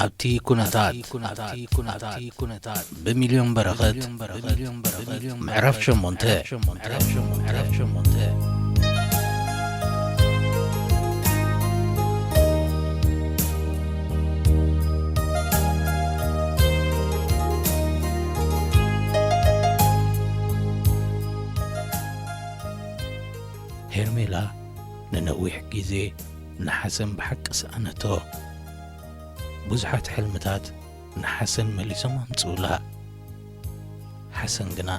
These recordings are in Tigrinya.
ኣብቲ ኩነታት ብሚልዮን በረኸት ምዕራፍ ሸሞንተ። ሄርሜላ ንነዊሕ ግዜ ንሓሰን ብሓቂ ሰኣነቶ። ብዙሓት ሕልምታት ንሓሰን መሊሶም ኣምጽኡላ። ሓሰን ግና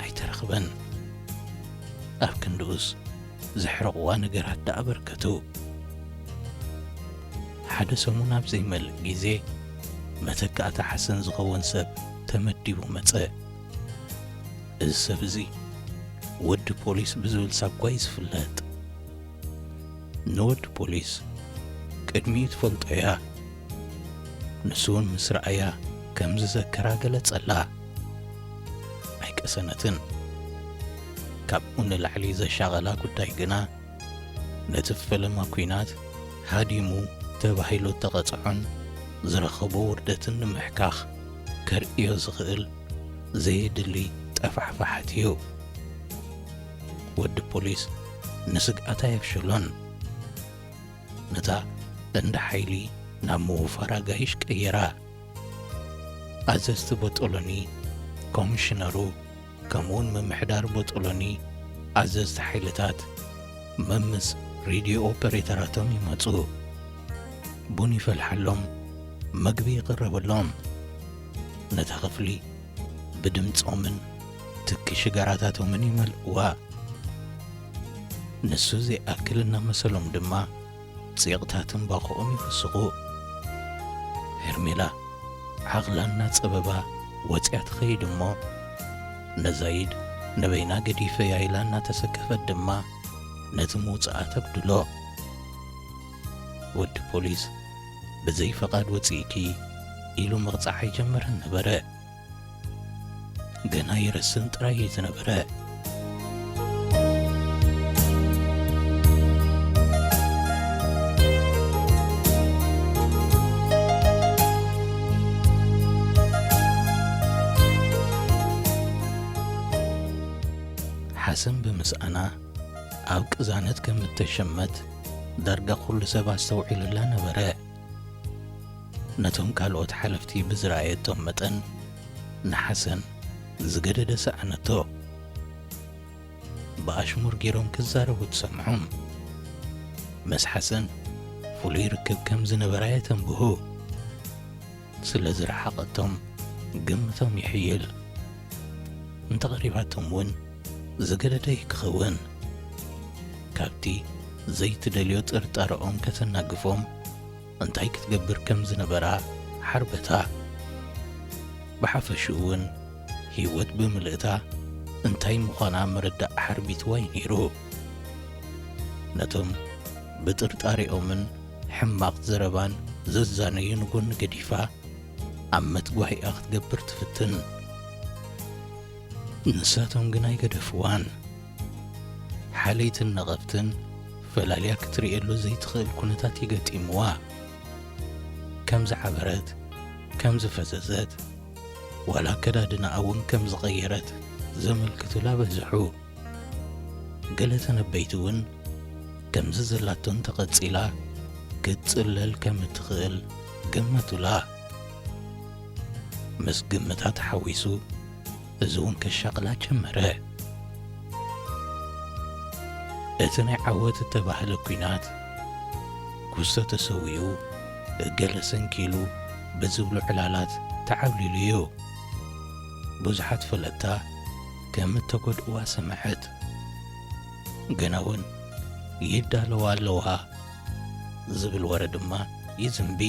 ኣይተረኽበን። ኣብ ክንድኡስ ዘሕረቕዋ ነገራት ደኣ በርከቱ። ሓደ ሰሙን ኣብ ዘይመልእ ግዜ መተካእታ ሓሰን ዝኸውን ሰብ ተመዲቡ መጸ። እዚ ሰብ እዚ ወዲ ፖሊስ ብዝብል ሳጓ እዩ ዝፍለጥ። ንወዲ ፖሊስ ቅድሚኡ ትፈልጦ እያ። ንሱ እውን ምስ ረኣያ ከም ዝዘከራ ገለጸላ። ኣይቀሰነትን። ካብኡ ንላዕሊ ዘሻቐላ ጉዳይ ግና ነቲ ፈለማ ኲናት ሃዲሙ ተባሂሉ እተቐጽዖን ዝረኸቦ ውርደትን ንምሕካኽ ከርእዮ ዝኽእል ዘየድሊ ጠፋሕፋሓት እዩ። ወዲ ፖሊስ ንስግኣት ኣየፍሸሎን። ነታ ቀንዲ ሓይሊ ናብ ምውፋር ኣጋይሽ ቀየራ። ኣዘዝቲ ቦጦሎኒ፣ ኮሚሽነሩ፣ ከምኡውን ምምሕዳር ቦጦሎኒ ኣዘዝቲ ሓይልታት መምስ ሬድዮ ኦፐሬተራቶም ይመጹ። ቡን ይፈልሓሎም፣ መግቢ ይቕረበሎም። ነታ ክፍሊ ብድምጾምን ትኪ ሽጋራታቶምን ይመልእዋ። ንሱ ዘይኣክል እናመሰሎም ድማ ጺቕታ ትንባኾኦም ይውስኹ። ሄርሜላ ዓቕላ እናጸበባ ወጺኣ ትኸይድ እሞ፣ ነዛይድ ንበይና ገዲፈያ ኢላ እናተሰከፈት ድማ ነቲ ምውጻኣ ተብድሎ። ወዲ ፖሊስ ብዘይ ፈቓድ ወጺእኪ ኢሉ ምቕጻዕ ኣይጀመረን ነበረ። ገና ይረስን ጥራይ እዩ ዝነበረ። ሓሰን ብምስኣና ኣብ ቅዛነት ከም እተሸመት ዳርጋ ኩሉ ሰብ ኣስተውዒሉላ ነበረ። ነቶም ካልኦት ሓለፍቲ ብዝረኣየቶም መጠን ንሓሰን ዝገደደ ሰኣነቶ። ብኣሽሙር ገይሮም ክዛረቡ ትሰምዖም። ምስ ሓሰን ፍሉይ ርክብ ከም ዝነበራ የተንብሁ። ስለ ዝረሓቐቶም ግምቶም ይሕይል። እንተቐሪባቶም እውን ዝገደደ እዩ ክኸውን። ካብቲ ዘይትደልዮ ጥርጣረኦም ከተናግፎም እንታይ ክትገብር ከም ዝነበራ ሓርበታ። ብሓፈሽኡ እውን ህይወት ብምልእታ እንታይ ምዃና ምርዳእ ሓርቢትዋ እዩ ነይሩ። ነቶም ብጥርጣሬኦምን ሕማቕ ዘረባን ዘዛነዩ ንጎኒ ገዲፋ፣ ኣብ መትጓሂኣ ክትገብር ትፍትን። ንሳቶም ግን ኣይገደፍዋን። ሓለይትን ነቐፍትን ፈላልያ ክትርእየሉ ዘይትኽእል ኩነታት ይገጢምዋ። ከም ዝዓበረት፣ ከም ዝፈዘዘት፣ ዋላ ኣከዳድናኣ እውን ከም ዝቐየረት ዘመልክቱላ በዝሑ። ገለ ተነበይቲ እውን ከምዚ ዘላቶ እንተቐጺላ ክትጽለል ከም እትኽእል ገመቱላ። ምስ ግምታ ተሓዊሱ እዚ እውን ከሻቕላ ጀመረ። እቲ ናይ ዓወት እተባህለ ኲናት ኩስቶ ተሰዊኡ፣ ገለ ሰንኪሉ ብዝብሉ ዕላላት ተዓብሊሉ እዩ። ብዙሓት ፈለጥታ ከም እተጎድእዋ ሰምዐት። ገና እውን ይዳለዋ ኣለዋ ዝብል ወረ ድማ ይዝንቢ።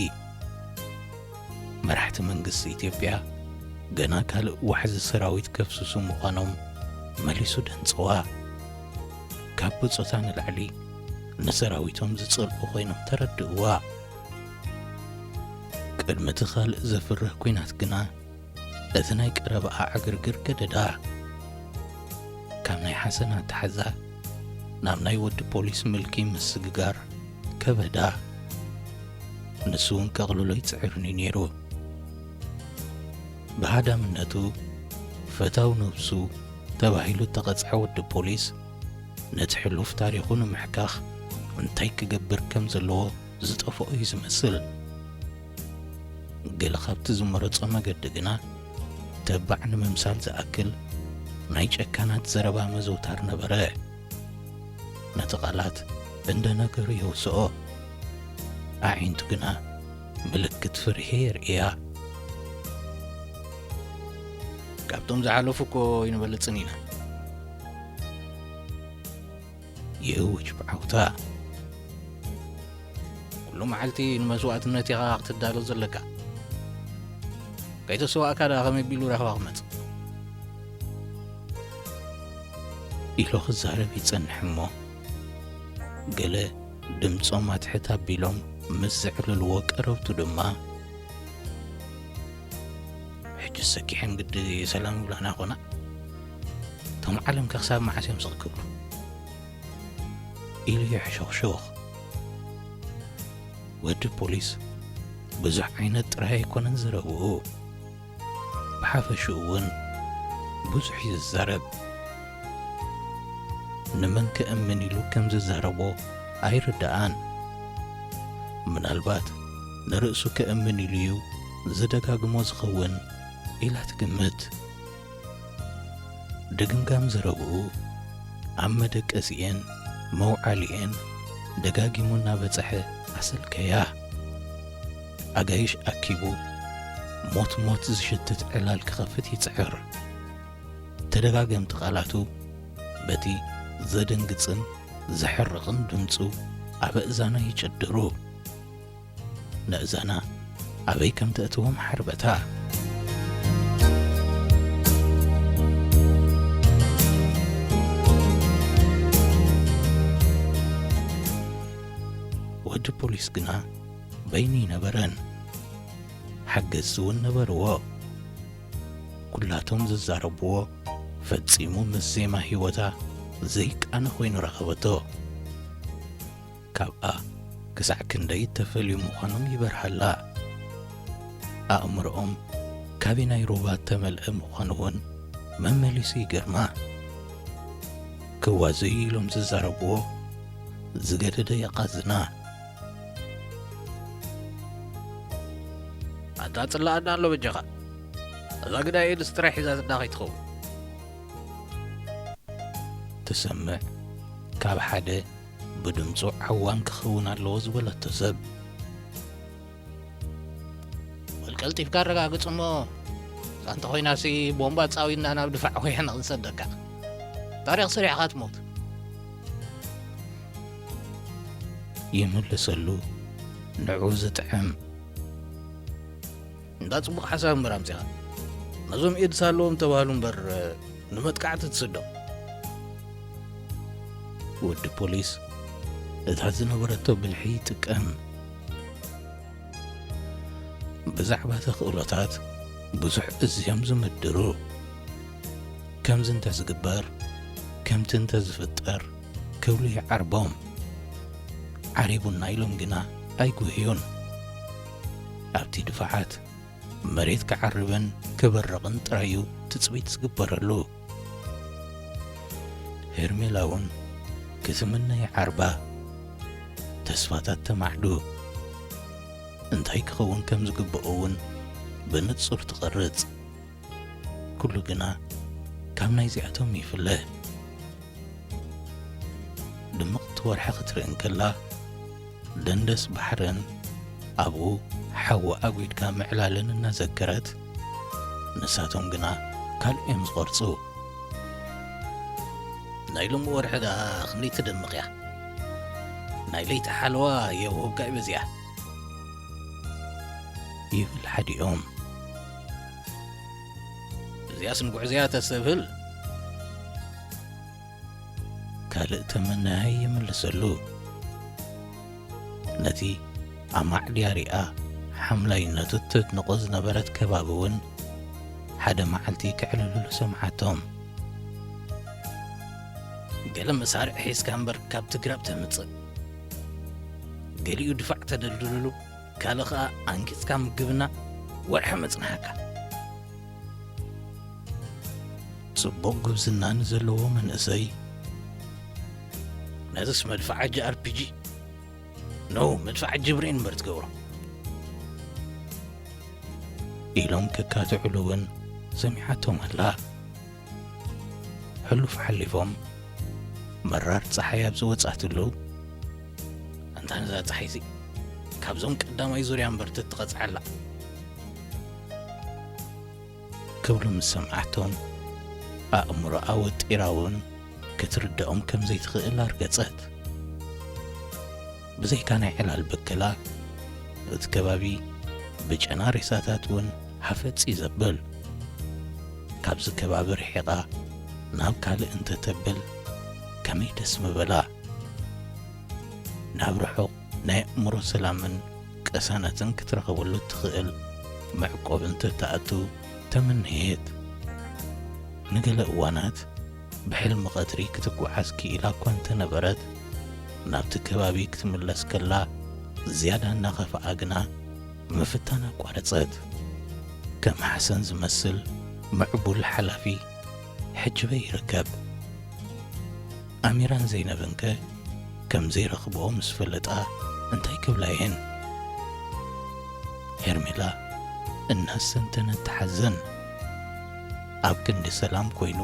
መራሕቲ መንግስቲ ኢትዮጵያ ገና ካልእ ዋሕዚ ሰራዊት ከፍስሱ ምዃኖም መሊሱ ደንጸዋ። ካብ ብጾታ ንላዕሊ ንሰራዊቶም ዝጸልኡ ኮይኖም ተረድእዋ። ቅድሚ እቲ ካልእ ዘፍርህ ኲናት ግና እቲ ናይ ቀረባኣ ዕግርግር ገደዳ። ካብ ናይ ሓሰን ኣተሓዛ ናብ ናይ ወዲ ፖሊስ ምልኪ ምስግጋር ከበዳ። ንሱ እውን ከቕልሎ ይጽዕርን እዩ ነይሩ። ብሃዳምነቱ ፈታው ነብሱ ተባሂሉ እተቐጽዐ ወዲ ፖሊስ፣ ነቲ ሕሉፍ ታሪኹ ንምሕካኽ እንታይ ክገብር ከም ዘለዎ ዝጠፍኦ እዩ ዝመስል። ገለ ካብቲ ዝመረጾ መገዲ ግና፣ ተባዕ ንምምሳል ዝኣክል ናይ ጨካናት ዘረባ ምዝውታር ነበረ። ነቲ ቃላት እንደ ነገሩ የውስኦ፣ ኣዒንቱ ግና ምልክት ፍርሂ የርእያ። ካብቶም ዝሓለፉ እኮ ኣይንበልጽን ኢና። ይእውጅ ብዓውታ። ኩሉ መዓልቲ ንመስዋእትነት ኢኻ ክትዳሎ ዘለካ። ከይተሰዋእካ ደኣ ከመይ ቢሉ ራህዋ ክመጽእ? ኢሉ ክዛረብ ይጸንሕ እሞ፣ ገለ ድምጾም ኣትሕት ኣቢሎም ምስ ዘዕልልዎ ቀረብቱ ድማ፣ "ሕጂ ሰኪሐን ግዲ ሰላም ይብላና ኾና? እቶም ዓለም ከ ክሳብ መዓስ እዮም ስቕ ክብሉ?" ኢሉ ይሕሾኽሾኽ። ወዲ ፖሊስ ብዙሕ ዓይነት ጥራይ ኣይኮነን ዘረብኡ። ብሓፈሽኡ እውን ብዙሕ እዩ ዝዛረብ። ንመን ከእምን ኢሉ ከም ዝዛረቦ ኣይርድኣን። ምናልባት ንርእሱ ከእምን ኢሉ እዩ ዝደጋግሞ ዝኸውን ኢላ ትግምት። ድግምጋም ዘረብኡ ኣብ መደቀሲኤን መውዓሊኤን ደጋጊሙ እናበጽሐ ኣሰልከያ። ኣጋይሽ ኣኪቡ ሞት ሞት ዝሽትት ዕላል ክኸፍት ይጽዕር። ተደጋገምቲ ቃላቱ በቲ ዘደንግጽን ዘሕርቕን ድምጹ ኣብ ኣእዛና ይጭድሩ። ነእዛና ኣበይ ከም ተእትዎም ሓርበታ። ወዲ ፖሊስ ግና በይኑ ይነበረን። ሓገዝቲ እውን ነበርዎ። ኩላቶም ዝዛረብዎ ፈጺሙ ምስ ዜማ ህይወታ ዘይቃነ ኮይኑ ረኸበቶ። ካብኣ ክሳዕ ክንደይ እተፈልዩ ምዃኖም ይበርሃላ። ኣእምሮኦም ካበይ ናይ ሩባ እተመልአ ምዃኑ እውን መመሊሱ ይገርማ። ክዋዘዩ ኢሎም ዝዛረብዎ ዝገደደ የቓዝና። ኣንታ ጽላኣና ኣሎ በጃኻ። እዛ ግዳይ ኤድስ ጥራይ ሒዛትና ከይትኸውን። ትሰምዕ ካብ ሓደ ብድምጹ ዓዋን ክኸውን ኣለዎ ዝበለቶ ሰብ። በል ቀልጢፍካ ኣረጋግጽ እሞ፣ እዛ እንተኾይናሲ ቦምባ ጻዊና ናብ ድፋዕ ወያነ ክንሰደካ። ታሪኽ ሰሪሕኻ ትሞት። ይምልሰሉ ንዑ ዝጥዕም። እንዳ ጽቡቕ ሓሳብ እምበር ኣምጺኻ። ነዞም ኤድስ ኣለዎም ተባህሉ እምበር፣ ንመጥቃዕቲ ትስዶም። ወዲ ፖሊስ እታ ዝነበረቶ ብልሒ ይጥቀም። ብዛዕባ ተኽእሎታት ብዙሕ እዝዮም ዝምድሩ። ከምዚ እንተ ዝግበር፣ ከምቲ እንተ ዝፍጠር ክብሉ ይዓርቦም። ዓሪቡና ኢሎም ግና ኣይጉህዩን። ኣብቲ ድፋዓት መሬት ክዓርብን ክበርቕን ጥራይ እዩ ትጽቢት ዝግበረሉ። ሄርሜላ እውን ክትምነ ይዓርባ። ተስፋታት ተማዕዱ። እንታይ ክኸውን ከም ዝግብኦ እውን ብንጹር ትቐርጽ። ኩሉ ግና ካብ ናይዚኣቶም ይፍለ። ድምቕቲ ወርሒ ክትርኢ እንከላ፣ ደንደስ ባሕርን ኣብኡ ሓዊ ኣጒድካ ምዕላልን እናዘከረት፣ ንሳቶም ግና ካልእ እዮም ዝቖርጹ። ናይ ሎሚ ወርሒ ደኣ ክንደይ ትደምቕ እያ። ናይ ለይቲ ሓለዋ የውህብካ እዩ በዚኣ። ይብል ሓዲኦም። እዚኣስ ንጉዕዝያ ተሰብል። ካልእ ተመናያይ ይምልሰሉ። ነቲ ኣማዕድያ ሪኣ ሓምላይነቱ ተድንቖ ዝነበረት ከባቢ እውን ሓደ መዓልቲ ከዕልልሉ ሰምዓቶም። ገለ መሳርዕ ሒዝካ እምበር ካብ ትግራብ ተምጽእ። ገሊኡ ድፋዕ ተደልድልሉ፣ ካልእ ኸኣ ኣንቂጽካ ምግብና ወርሒ ምጽናሕካ። ጽቡቕ ጉብዝና ንዘለዎ መንእሰይ፣ ነዝስ መድፍዓ ጂ ኣር ፒ ጂ፣ ኖ፣ መድፍዓ ጅብሬን እምበር ትገብሮ። ኢሎም ከካትዕሉ እውን ሰሚዓቶም ኣላ። ሕሉፍ ሓሊፎም መራር ጸሓይ ኣብ ዝወጻትሉ፣ "ኣንታ ነዛ ጸሓይሲ ካብዞም ቀዳማይ ዙርያ እምበር ትትቐጽዓላ" ክብሉ ምስ ሰምዓቶም፣ ኣእምሮኣ ወጢራ እውን ክትርድኦም ከም ዘይትኽእል ኣርገጸት። ብዘይካ ናይ ዕላል ብከላ፣ እቲ ከባቢ ብጨና ሬሳታት እውን ሃፈጽ እዩ ዘብል። ካብዚ ከባቢ ርሒቓ ናብ ካልእ እንተተብል ከመይ ደስ ምበላ። ናብ ርሑቕ ናይ ኣእምሮ ሰላምን ቅሳነትን ክትረኽበሉ እትኽእል መዕቆቢ እንተትኣቱ ተመነየት። ንገለ እዋናት ብሕልሚ ቀትሪ ክትጓዓዝ ክኢላ እኳ እንተነበረት፣ ናብቲ ከባቢ ክትምለስ ከላ ዝያዳ እናኸፍኣ ግና ምፍታን ኣቋረጸት። ከም ሓሰን ዝመስል ምዕቡል ሓላፊ ሕጂ በይ ይርከብ? ኣሚራን ዘይነብንከ ከም ዘይረኽብኦ ምስ ፈለጣ እንታይ ክብላ እየን? ሄርሜላ እናስተንተነት ትሓዝን። ኣብ ክንዲ ሰላም ኮይኑ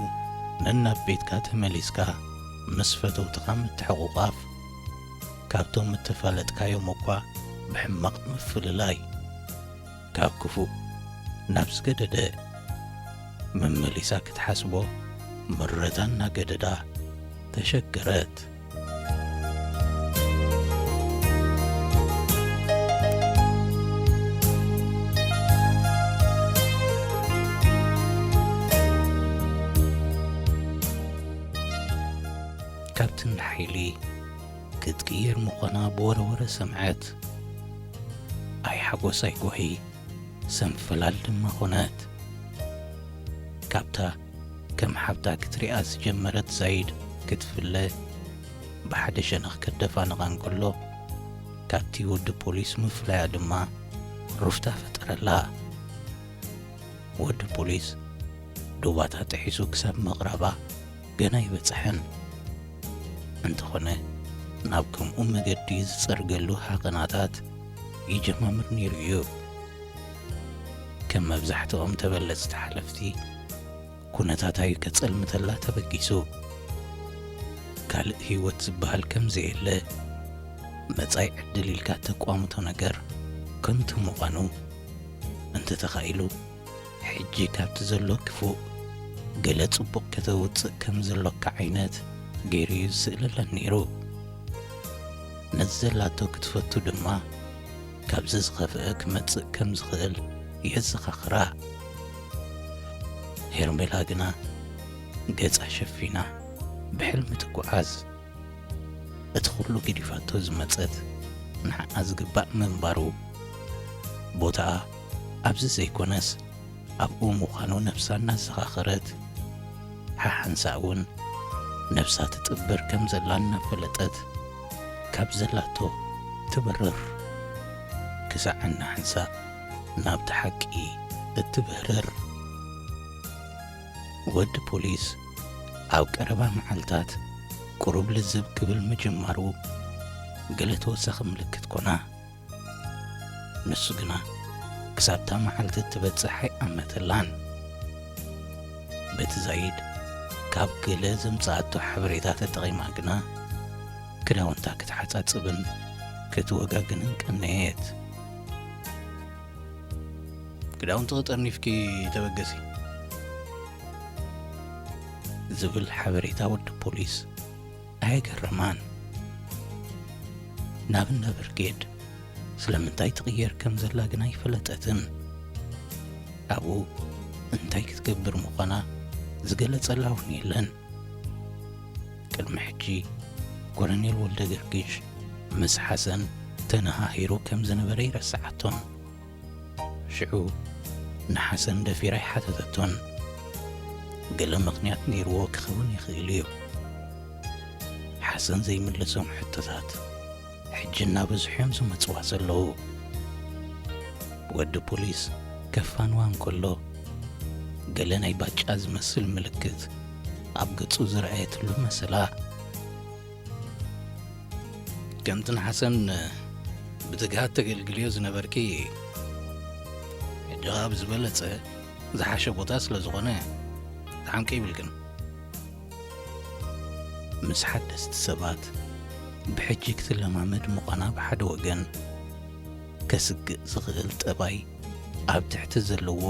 ነናብ ቤትካ ተመሊስካ ምስ ፈተውትኻ ምትሕቑቓፍ፣ ካብቶም እተፋለጥካዮም እኳ ብሕማቕ ምፍልላይ፣ ካብ ክፉእ ናብ ዝገደደ መመሊሳ ክትሓስቦ ምረታ እናገደዳ ተሸገረት። ካብቲ ንሓይሊ ክትቅየር ምዃና ብወረወረ ሰምዐት። ኣይ ሓጎስ ኣይ ጓሂ፣ ሰንፈላል ድማ ኾነት። ካብታ ከም ሓብታ ክትሪኣ ዝጀመረት ዛይድ ክትፍለ ብሓደ ሸነኽ ከደፋንቓ እንከሎ፣ ካብቲ ወዲ ፖሊስ ምፍላያ ድማ ሩፍታ ፈጠረላ። ወዲ ፖሊስ ዶባታ ጥሒሱ ክሳብ ምቕራባ ገና ኣይበጽሐን። እንተኾነ፣ ናብ ከምኡ መገዲ ዝጸርገሉ ሃቐናታት ይጀማምር ነይሩ እዩ። ከም መብዛሕትኦም ተበለጽቲ ሓለፍቲ፣ ኩነታታ እዩ ከጸልምተላ ተበጊሱ። ካልእ ህይወት ዝበሃል ከም ዘየለ፣ መጻኢ ዕድል ኢልካ ተቋምቶ ነገር ከንቱ ምዃኑ እንተተኻኢሉ፣ ሕጂ ካብቲ ዘሎ ክፉእ ገለ ጽቡቕ ከተውጽእ ከም ዘሎካ ዓይነት ገይሩ እዩ ዝስእለለን ነይሩ። ነቲ ዘላቶ ክትፈቱ ድማ፣ ካብዚ ዝኸፍአ ክመጽእ ከም ዝኽእል የዘኻኽራ። ሄርሜላ ግና ገጻ ሸፊና ብሕልሚ ትጓዓዝ። እቲ ኩሉ ገዲፋቶ ዝመጸት ንዓኣ ዝግባእ ምንባሩ፣ ቦታኣ ኣብዚ ዘይኮነስ ኣብኡ ምዃኑ ነብሳ እናዘኻኸረት፣ ሓሓንሳእ እውን ነብሳ ትጥብር ከም ዘላ እናፈለጠት፣ ካብ ዘላቶ ትበርር። ክሳዕ እናሓንሳእ ናብቲ ሓቂ እትብህርር። ወዲ ፖሊስ ኣብ ቀረባ መዓልታት ቁሩብ ልዝብ ክብል ምጅማሩ ገለ ተወሳኺ ምልክት ኮና። ንሱ ግና ክሳብታ መዓልቲ እትበጽሕ ኣይኣመተላን። በቲ ዛይድ ካብ ገለ ዘምጽኣቶ ሓበሬታ ተጠቒማ ግና ክዳውንታ ክትሓጻጽብን ክትወጋግንን ቀነየት። ክዳውንቲ ክጠርኒፍኪ ተበገሲ። ዝብል ሓበሬታ ወዲ ፖሊስ ኣየገረማን። ናብ እንዳ ብርጌድ ስለምንታይ ትቕየር ከም ዘላ ግን ኣይፈለጠትን። ኣብኡ እንታይ ክትገብር ምዃና ዝገለጸላ እውን የለን። ቅድሚ ሕጂ ኮሎኔል ወልደ ገርጊሽ ምስ ሓሰን ተነሃሂሩ ከም ዝነበረ ይረስዓቶን። ሽዑ ንሓሰን ደፊራ ኣይሓተተቶን። ገለ ምኽንያት ነይርዎ ክኸውን ይኽእል እዩ። ሓሰን ዘይምልሶም ሕቶታት ሕጂ እናበዝሑ እዮም ዝመጽዋ ዘለዉ። ወዲ ፖሊስ ከፋንዋ እንከሎ፣ ገለ ናይ ባጫ ዝመስል ምልክት ኣብ ገጹ ዝረኣየትሉ መሰላ። ከምቲ ንሓሰን ብትግሃት ተገልግልዮ ዝነበርኪ፣ ሕጂ ኸኣ ብዝበለጸ ዝሓሸ ቦታ ስለ ዝኾነ፣ ተሓምቂ ይብልክን። ምስ ሓደስቲ ሰባት ብሕጂ ክትለማመድ ምዃና ብሓደ ወገን፣ ከስግእ ዝኽእል ጠባይ ኣብ ትሕቲ ዘለዎ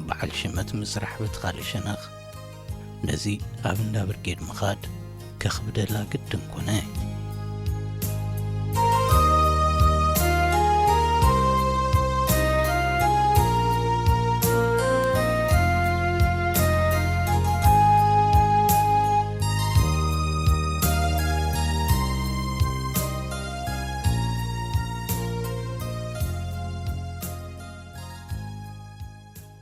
በዓል ሽመት ምስራሕ በቲ ካልእ ሸነኽ፣ ነዚ ኣብ እንዳ ብርጌድ ምኻድ ከኽብደላ ግድን ኮነ።